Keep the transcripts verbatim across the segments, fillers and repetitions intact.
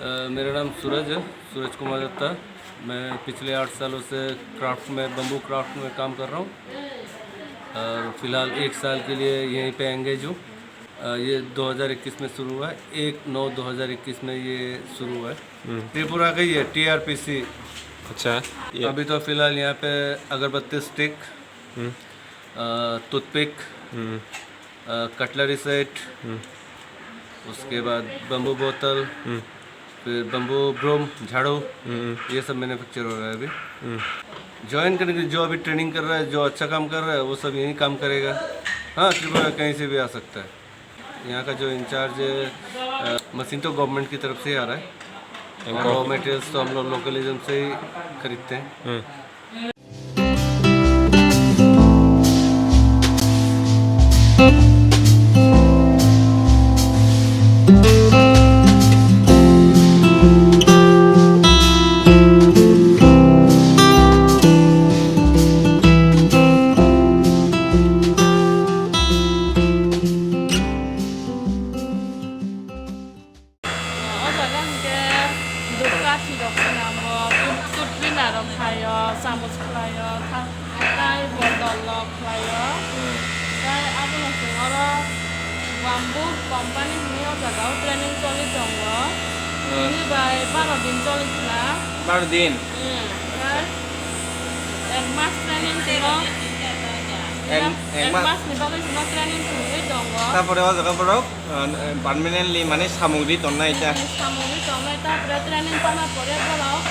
अ, मेरा नाम सूरज है, सूरज कुमार दत्ता। मैं पिछले आठ सालों से क्राफ्ट में, बम्बू क्राफ्ट में काम कर रहा हूँ और फिलहाल एक साल के लिए यहीं पे एंगेज हूँ। अ, ये दो हज़ार इक्कीस में शुरू हुआ है, एक नौ दो हज़ार इक्कीस में ये शुरू हुआ है। हम्म। त्रिपुरा का ही है, टीआरपीसी। अच्छा, ये अभी तो फिलहाल यहाँ पे अगरबत्ती स्टिक, हम्म। अ, टूथपिक, हम्म। अ, कटलरी सेट, हम्म। उसके बाद बम्बू बोतल, हम्म। फिर बम्बू ब्रूम, झाड़ू, हम्म। ये सब मैन्युफैक्चर हो रहा है अभी। हम्म। ज्वाइन करने के लिए जो अभी ट्रेनिंग कर रहा है, जो अच्छा काम कर रहा है, वो सब यहीं काम करेगा। हाँ, त्रिपुरा कहीं से भी आ सकता है। यहाँ का जो इंचार्ज है, अ, मशीन तो गवर्नमेंट की तरफ से ही आ रहा है। और रॉ मटेरियल्स तो हम लोग लोकलिज्म से ही खरीदते हैं। हम्म। O jaga hwnkhe dukha thwi rok swnamo, tut-, tut cleaner rok khlaio, chamuch khlaio, tha-, tai botol rok khlaio. Hmm. Tai abono chwng oro Bamboo company hwnwi o jaga o training choli tongo. Hmm. Hwnwi bai baro din choli khna. Baro din? Hmm. Tai ek mas training chwngno. Ek, ek ek ma- mas ni bagwi chwngno training choli tongo. Tapore o jaga borok? Ah, permanently mane samung ri tonnai ta? Hmm, samung ri tonnai, tapore training pana pore borok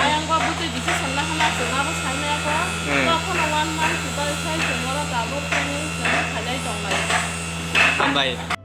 ayang ba bwtwi decision na hana chwng abo sai maya kho. Hmm. Tokhono one month ni bagwi sai chwng oro tabuk training chwng khailai tonglai. Hambai.